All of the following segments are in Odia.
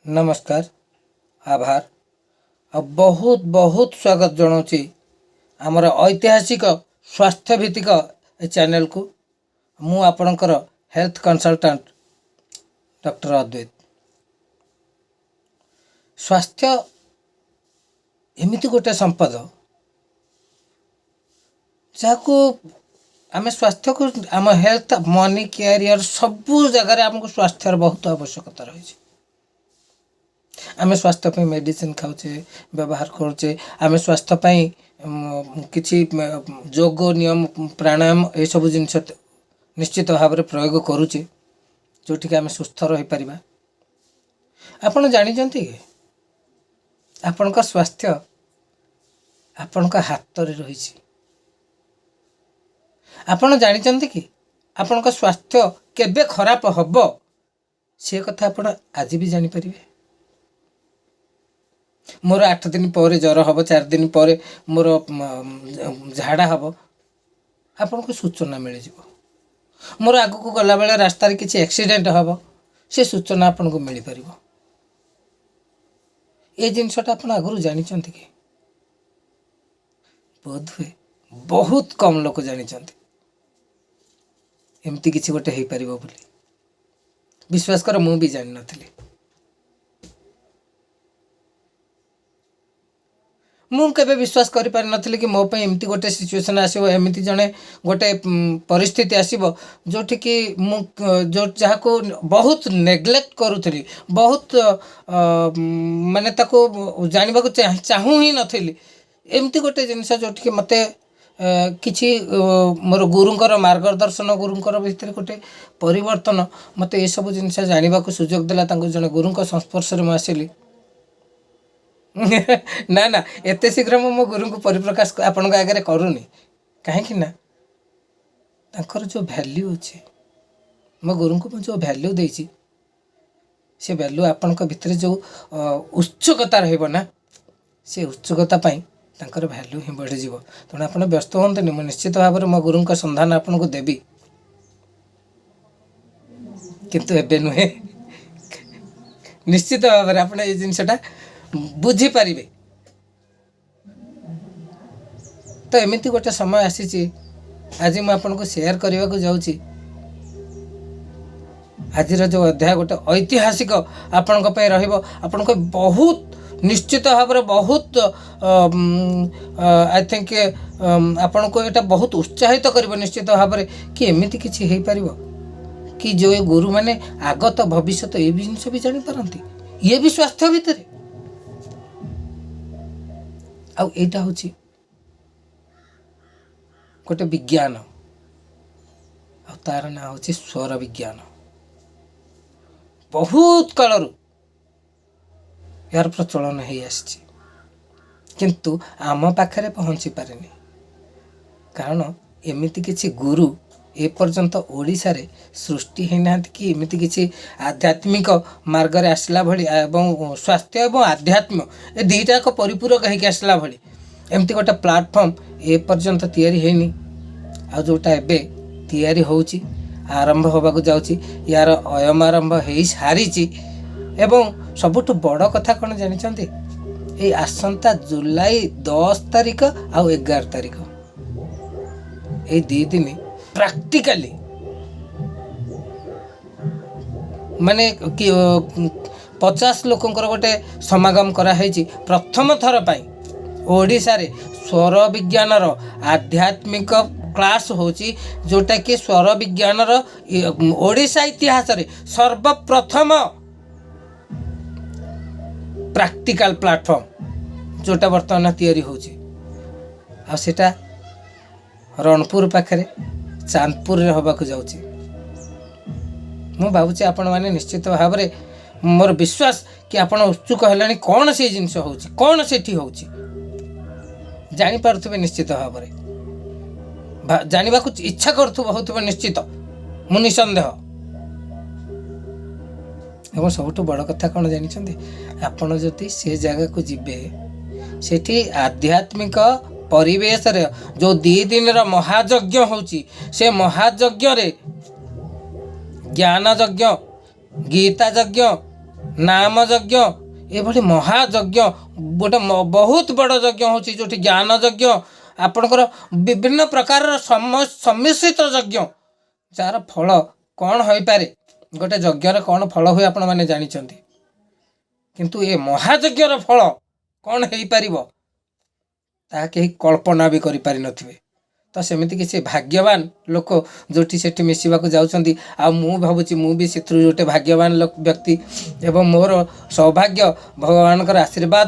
ନମସ୍କାର, ଆଭାର ଆଉ ବହୁତ ବହୁତ ସ୍ୱାଗତ ଜଣାଉଛି ଆମର ଐତିହାସିକ ସ୍ୱାସ୍ଥ୍ୟ ଭିତ୍ତିକ ଏ ଚ୍ୟାନେଲକୁ। ମୁଁ ଆପଣଙ୍କର ହେଲ୍ଥ କନସଲଟାଣ୍ଟ ଡକ୍ଟର ଅଦ୍ୱୈତ। ସ୍ୱାସ୍ଥ୍ୟ ଏମିତି ଗୋଟେ ସମ୍ପଦ, ଯାହାକୁ ଆମେ ସ୍ୱାସ୍ଥ୍ୟକୁ ଆମ ହେଲ୍ଥ, ମନି, କ୍ୟାରିୟର ସବୁ ଜାଗାରେ ଆମକୁ ସ୍ୱାସ୍ଥ୍ୟର ବହୁତ ଆବଶ୍ୟକତା ରହିଛି। ଆମେ ସ୍ୱାସ୍ଥ୍ୟ ପାଇଁ ମେଡ଼ିସିନ ଖାଉଛେ, ବ୍ୟବହାର କରୁଛେ। ଆମେ ସ୍ୱାସ୍ଥ୍ୟ ପାଇଁ କିଛି ଯୋଗ, ନିୟମ, ପ୍ରାଣାୟାମ ଏସବୁ ଜିନିଷ ନିଶ୍ଚିତ ଭାବରେ ପ୍ରୟୋଗ କରୁଛେ, ଯେଉଁଠିକି ଆମେ ସୁସ୍ଥ ରହିପାରିବା। ଆପଣ ଜାଣିଛନ୍ତି କି ଆପଣଙ୍କ ସ୍ୱାସ୍ଥ୍ୟ ଆପଣଙ୍କ ହାତରେ ରହିଛି? ଆପଣ ଜାଣିଛନ୍ତି କି ଆପଣଙ୍କ ସ୍ୱାସ୍ଥ୍ୟ କେବେ ଖରାପ ହେବ, ସେ କଥା ଆପଣ ଆଜି ବି ଜାଣିପାରିବେ? ମୋର 8 ଦିନ ପରେ ଜ୍ୱର ହେବ, 4 ଦିନ ପରେ ମୋର ଝାଡ଼ା ହେବ, ଆପଣଙ୍କୁ ସୂଚନା ମିଳିଯିବ। ମୋର ଆଗକୁ ଗଲାବେଳେ ରାସ୍ତାରେ କିଛି ଆକ୍ସିଡେଣ୍ଟ ହେବ, ସେ ସୂଚନା ଆପଣଙ୍କୁ ମିଳିପାରିବ। ଏ ଜିନିଷଟା ଆପଣ ଆଗରୁ ଜାଣିଛନ୍ତି କି? ବୋଧହୁଏ ବହୁତ କମ୍ ଲୋକ ଜାଣିଛନ୍ତି ଏମିତି କିଛି ଗୋଟେ ହେଇପାରିବ ବୋଲି। ବିଶ୍ୱାସ କର, ମୁଁ ବି ଜାଣିନଥିଲି। ମୁଁ କେବେ ବିଶ୍ୱାସ କରିପାରିନଥିଲି କି ମୋ ପାଇଁ ଏମିତି ଗୋଟେ ସିଚୁଏସନ୍ ଆସିବ, ଏମିତି ଜଣେ ଗୋଟେ ପରିସ୍ଥିତି ଆସିବ, ଯେଉଁଠିକି ମୁଁ ଯେଉଁ ଯାହାକୁ ବହୁତ ନେଗ୍ଲେକ୍ଟ କରୁଥିଲି, ବହୁତ ମାନେ ତାକୁ ଜାଣିବାକୁ ଚାହୁଁ ହିଁ ନଥିଲି। ଏମିତି ଗୋଟେ ଜିନିଷ ଯେଉଁଠିକି ମୋତେ କିଛି ମୋର ଗୁରୁଙ୍କର ମାର୍ଗଦର୍ଶନ, ଗୁରୁଙ୍କର ଭିତରେ ଗୋଟେ ପରିବର୍ତ୍ତନ ମୋତେ ଏସବୁ ଜିନିଷ ଜାଣିବାକୁ ସୁଯୋଗ ଦେଲା। ତାଙ୍କୁ ଜଣେ ଗୁରୁଙ୍କ ସଂସ୍ପର୍ଶରେ ମୁଁ ଆସିଲି। ନା ନା, ଏତେ ଶୀଘ୍ର ମୁଁ ମୋ ଗୁରୁଙ୍କୁ ପରିପ୍ରକାଶ ଆପଣଙ୍କ ଆଗରେ କରୁନି, କାହିଁକି ନା ତାଙ୍କର ଯେଉଁ ଭ୍ୟାଲ୍ୟୁ ଅଛି, ମୋ ଗୁରୁଙ୍କୁ ମୁଁ ଯେଉଁ ଭ୍ୟାଲ୍ୟୁ ଦେଇଛି, ସେ ଭ୍ୟାଲ୍ୟୁ ଆପଣଙ୍କ ଭିତରେ ଯେଉଁ ଉତ୍ସୁକତା ରହିବ ନା, ସେ ଉତ୍ସୁକତା ପାଇଁ ତାଙ୍କର ଭ୍ୟାଲ୍ୟୁ ହିଁ ବଢ଼ିଯିବ। ତେଣୁ ଆପଣ ବ୍ୟସ୍ତ ହୁଅନ୍ତୁନି, ମୁଁ ନିଶ୍ଚିତ ଭାବରେ ମୋ ଗୁରୁଙ୍କ ସନ୍ଧାନ ଆପଣଙ୍କୁ ଦେବି, କିନ୍ତୁ ଏବେ ନୁହେଁ। ନିଶ୍ଚିତ ଭାବରେ ଆପଣ ଏଇ ଜିନିଷଟା ବୁଝିପାରିବେ। ତ ଏମିତି ଗୋଟେ ସମୟ ଆସିଛି, ଆଜି ମୁଁ ଆପଣଙ୍କୁ ସେୟାର କରିବାକୁ ଯାଉଛି। ଆଜିର ଯେଉଁ ଅଧ୍ୟାୟ ଗୋଟେ ଐତିହାସିକ ଆପଣଙ୍କ ପାଇଁ ରହିବ। ଆପଣଙ୍କ ବହୁତ ନିଶ୍ଚିତ ଭାବରେ ବହୁତ, I think, ଆପଣଙ୍କୁ ଏଇଟା ବହୁତ ଉତ୍ସାହିତ କରିବ ନିଶ୍ଚିତ ଭାବରେ କି ଏମିତି କିଛି ହେଇପାରିବ କି ଯେଉଁ ଗୁରୁମାନେ ଆଗତ ଭବିଷ୍ୟତ ଏ ଜିନିଷ ବି ଜାଣିପାରନ୍ତି, ଇଏ ବି ସ୍ୱାସ୍ଥ୍ୟ ଭିତରେ। ଆଉ ଏଇଟା ହେଉଛି ଗୋଟେ ବିଜ୍ଞାନ, ଆଉ ତାର ନାଁ ହେଉଛି ସ୍ୱର ବିଜ୍ଞାନ। ବହୁତ କାଳରୁ ଏହାର ପ୍ରଚଳନ ହେଇ ଆସିଛି, କିନ୍ତୁ ଆମ ପାଖରେ ପହଞ୍ଚି ପାରିନି, କାରଣ ଏମିତି କିଛି ଗୁରୁ ଏପର୍ଯ୍ୟନ୍ତ ଓଡ଼ିଶାରେ ସୃଷ୍ଟି ହେଇନାହାନ୍ତି କି ଏମିତି କିଛି ଆଧ୍ୟାତ୍ମିକ ମାର୍ଗରେ ଆସିଲା ଭଳି ଏବଂ ସ୍ୱାସ୍ଥ୍ୟ ଏବଂ ଆଧ୍ୟାତ୍ମ ଏ ଦୁଇଟା ଯାକ ପରିପୂରକ ହେଇକି ଆସିଲା ଭଳି ଏମିତି ଗୋଟେ ପ୍ଲାଟଫର୍ମ ଏପର୍ଯ୍ୟନ୍ତ ତିଆରି ହେଇନି। ଆଉ ଯେଉଁଟା ଏବେ ତିଆରି ହେଉଛି, ଆରମ୍ଭ ହେବାକୁ ଯାଉଛି, ୟାର ଅୟମାରମ୍ଭ ହେଇସାରିଛି। ଏବଂ ସବୁଠୁ ବଡ଼ କଥା କ'ଣ ଜାଣିଛନ୍ତି? ଏଇ ଆସନ୍ତା ଜୁଲାଇ 10 ତାରିଖ ଆଉ 11 ତାରିଖ, ଏଇ 2 ଦିନ ପ୍ରାକ୍ଟିକାଲି ମାନେ କି 50 ଲୋକଙ୍କର ଗୋଟେ ସମାଗମ କରାହେଇଛି। ପ୍ରଥମ ଥର ପାଇଁ ଓଡ଼ିଶାରେ ସ୍ୱର ବିଜ୍ଞାନର ଆଧ୍ୟାତ୍ମିକ କ୍ଲାସ୍ ହେଉଛି, ଯେଉଁଟାକି ସ୍ୱର ବିଜ୍ଞାନର ଓଡ଼ିଶା ଇତିହାସରେ ସର୍ବପ୍ରଥମ ପ୍ରାକ୍ଟିକାଲ ପ୍ଲାଟଫର୍ମ, ଯେଉଁଟା ବର୍ତ୍ତମାନ ତିଆରି ହେଉଛି। ଆଉ ସେଇଟା ରଣପୁର ପାଖରେ ଚାନ୍ଦପୁରରେ ହେବାକୁ ଯାଉଛି। ମୁଁ ଭାବୁଛି ଆପଣମାନେ ନିଶ୍ଚିତ ଭାବରେ, ମୋର ବିଶ୍ୱାସ କି ଆପଣ ଉତ୍ସୁକ ହେଲେଣି, କ'ଣ ସେଇ ଜିନିଷ ହେଉଛି, କ'ଣ ସେଠି ହେଉଛି, ଜାଣିପାରୁଥିବେ। ନିଶ୍ଚିତ ଭାବରେ ଜାଣିବାକୁ ଇଚ୍ଛା କରୁଥିବ, ହେଉଥିବ ନିଶ୍ଚିତ, ମୁଁ ନିଃସନ୍ଦେହ। ଏବଂ ସବୁଠୁ ବଡ଼ କଥା କ'ଣ ଜାଣିଛନ୍ତି? ଆପଣ ଯଦି ସେ ଜାଗାକୁ ଯିବେ, ସେଠି ଆଧ୍ୟାତ୍ମିକ ପରିବେଶରେ ଯେଉଁ 2 ଦିନର ମହାଯଜ୍ଞ ହେଉଛି, ସେ ମହାଯଜ୍ଞରେ ଜ୍ଞାନ ଯଜ୍ଞ, ଗୀତା ଯଜ୍ଞ, ନାମ ଯଜ୍ଞ, ଏଭଳି ମହାଯଜ୍ଞ, ଗୋଟେ ବହୁତ ବଡ଼ ଯଜ୍ଞ ହେଉଛି, ଯେଉଁଠି ଜ୍ଞାନ ଯଜ୍ଞ, ଆପଣଙ୍କର ବିଭିନ୍ନ ପ୍ରକାରର ସମ୍ମିଶ୍ରିତ ଯଜ୍ଞ, ଯାହାର ଫଳ କ'ଣ ହୋଇପାରେ, ଗୋଟେ ଯଜ୍ଞର କ'ଣ ଫଳ ହୁଏ ଆପଣମାନେ ଜାଣିଛନ୍ତି। କିନ୍ତୁ ଏ ମହାଯଜ୍ଞର ଫଳ କ'ଣ ହେଇପାରିବ, ତାହା କେହି କଳ୍ପନା ବି କରିପାରିନଥିବେ। ତ ସେମିତି କିଛି ଭାଗ୍ୟବାନ ଲୋକ ଯେଉଁଠି ସେଠି ମିଶିବାକୁ ଯାଉଛନ୍ତି। ଆଉ ମୁଁ ଭାବୁଛି ମୁଁ ବି ସେଥିରୁ ଗୋଟେ ଭାଗ୍ୟବାନ ଲୋକ ବ୍ୟକ୍ତି ଏବଂ ମୋର ସୌଭାଗ୍ୟ, ଭଗବାନଙ୍କର ଆଶୀର୍ବାଦ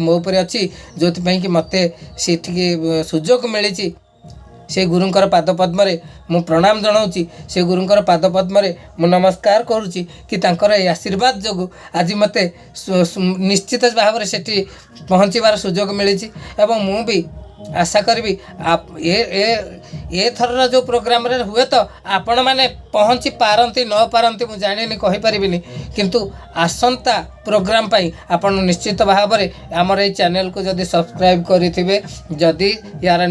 ମୋ ଉପରେ ଅଛି, ଯେଉଁଥିପାଇଁ କି ମୋତେ ସେଠିକି ସୁଯୋଗ ମିଳିଛି। ସେ ଗୁରୁଙ୍କର ପାଦ ପଦ୍ମରେ ମୁଁ ପ୍ରଣାମ ଜଣାଉଛି, ସେ ଗୁରୁଙ୍କର ପାଦ ପଦ୍ମରେ ମୁଁ ନମସ୍କାର କରୁଛି କି ତାଙ୍କର ଏଇ ଆଶୀର୍ବାଦ ଯୋଗୁଁ ଆଜି ମୋତେ ନିଶ୍ଚିତ ଭାବରେ ସେଠି ପହଞ୍ଚିବାର ସୁଯୋଗ ମିଳିଛି। ଏବଂ ମୁଁ ବି ଆଶା କରିବି ଏ ଏ ଏଥରର ଯେଉଁ ପ୍ରୋଗ୍ରାମରେ ହୁଏତ ଆପଣମାନେ ପହଞ୍ଚି ପାରନ୍ତି ନ ପାରନ୍ତି, ମୁଁ ଜାଣିନି, କହିପାରିବିନି। କିନ୍ତୁ ଆସନ୍ତା ପ୍ରୋଗ୍ରାମ ପାଇଁ ଆପଣ ନିଶ୍ଚିତ ଭାବରେ ଆମର ଏଇ ଚ୍ୟାନେଲକୁ ଯଦି ସବସ୍କ୍ରାଇବ୍ କରିଥିବେ, ଯଦି ୟାର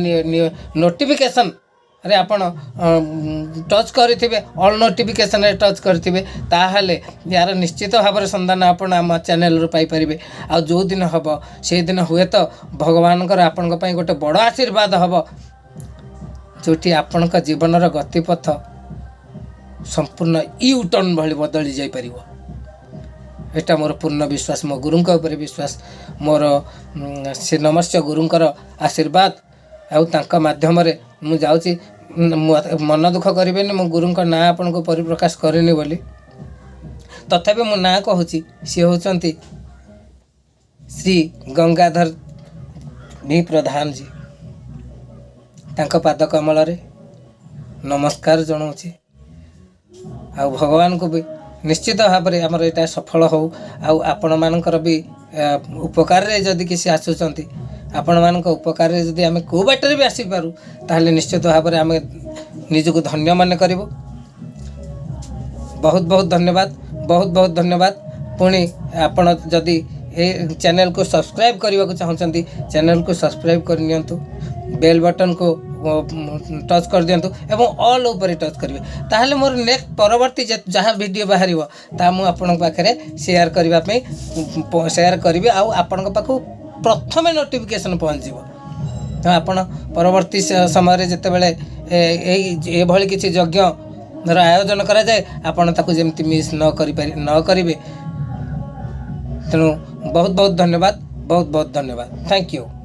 ନୋଟିଫିକେସନ୍ରେ ଆପଣ ଟଚ୍ କରିଥିବେ, ଅଲ୍ ନୋଟିଫିକେସନ୍ରେ ଟଚ୍ କରିଥିବେ, ତାହେଲେ ୟାର ନିଶ୍ଚିତ ଭାବରେ ସନ୍ଧାନ ଆପଣ ଆମ ଚ୍ୟାନେଲରୁ ପାଇପାରିବେ। ଆଉ ଯେଉଁଦିନ ହେବ, ସେଇଦିନ ହୁଏତ ଭଗବାନଙ୍କର ଆପଣଙ୍କ ପାଇଁ ଗୋଟେ ବଡ଼ ଆଶୀର୍ବାଦ ହେବ, ଯେଉଁଠି ଆପଣଙ୍କ ଜୀବନର ଗତିପଥ ସମ୍ପୂର୍ଣ୍ଣ you turn ଭଳି ବଦଳି ଯାଇପାରିବ। ଏଇଟା ମୋର ପୂର୍ଣ୍ଣ ବିଶ୍ୱାସ, ମୋ ଗୁରୁଙ୍କ ଉପରେ ବିଶ୍ୱାସ ମୋର। ସେ ନମସ୍ୟ ଗୁରୁଙ୍କର ଆଶୀର୍ବାଦ ଆଉ ତାଙ୍କ ମାଧ୍ୟମରେ ମୁଁ ଯାଉଛି। ମନ ଦୁଃଖ କରିବେନି, ମୁଁ ଗୁରୁଙ୍କ ନାଁ ଆପଣଙ୍କୁ ପରିପ୍ରକାଶ କରିନି ବୋଲି। ତଥାପି ମୁଁ ନାଁ କହୁଛି। ସିଏ ହେଉଛନ୍ତି ଶ୍ରୀ ଗଙ୍ଗାଧର ଭି ପ୍ରଧାନଜୀ। ତାଙ୍କ ପାଦ କମଳରେ ନମସ୍କାର ଜଣାଉଛି। ଆଉ ଭଗବାନଙ୍କୁ ବି ନିଶ୍ଚିତ ଭାବରେ ଆମର ଏଇଟା ସଫଳ ହଉ। ଆଉ ଆପଣମାନଙ୍କର ବି ଉପକାରରେ ଯଦି କିଛି ଆସୁଛନ୍ତି, ଆପଣମାନଙ୍କ ଉପକାରରେ ଯଦି ଆମେ କେଉଁ ବାଟରେ ବି ଆସିପାରୁ, ତାହେଲେ ନିଶ୍ଚିତ ଭାବରେ ଆମେ ନିଜକୁ ଧନ୍ୟ ମନେ କରିବୁ। ବହୁତ ବହୁତ ଧନ୍ୟବାଦ, ବହୁତ ବହୁତ ଧନ୍ୟବାଦ। ପୁଣି ଆପଣ ଯଦି ଏ ଚ୍ୟାନେଲକୁ ସବସ୍କ୍ରାଇବ୍ କରିବାକୁ ଚାହୁଁଛନ୍ତି, ଚ୍ୟାନେଲକୁ ସବସ୍କ୍ରାଇବ୍ କରିନିଅନ୍ତୁ, ବେଲ୍ ବଟନ୍କୁ ଟଚ୍ କରିଦିଅନ୍ତୁ ଏବଂ ଅଲ୍ ଉପରେ ଟଚ୍ କରିବେ। ତାହେଲେ ମୋର ନେକ୍ସଟ ପରବର୍ତ୍ତୀ ଯାହା ଭିଡ଼ିଓ ବାହାରିବ, ତାହା ମୁଁ ଆପଣଙ୍କ ପାଖରେ ସେୟାର କରିବା ପାଇଁ ସେୟାର କରିବି ଆଉ ଆପଣଙ୍କ ପାଖକୁ ପ୍ରଥମେ ନୋଟିଫିକେସନ୍ ପହଞ୍ଚିଯିବ। ତ ଆପଣ ପରବର୍ତ୍ତୀ ସମୟରେ ଯେତେବେଳେ ଏଇ ଏଭଳି କିଛି ଯଜ୍ଞର ଆୟୋଜନ କରାଯାଏ, ଆପଣ ତାକୁ ଯେମିତି ମିସ୍ ନ କରିବେ। ତେଣୁ ବହୁତ ବହୁତ ଧନ୍ୟବାଦ, ବହୁତ ବହୁତ ଧନ୍ୟବାଦ। Thank you.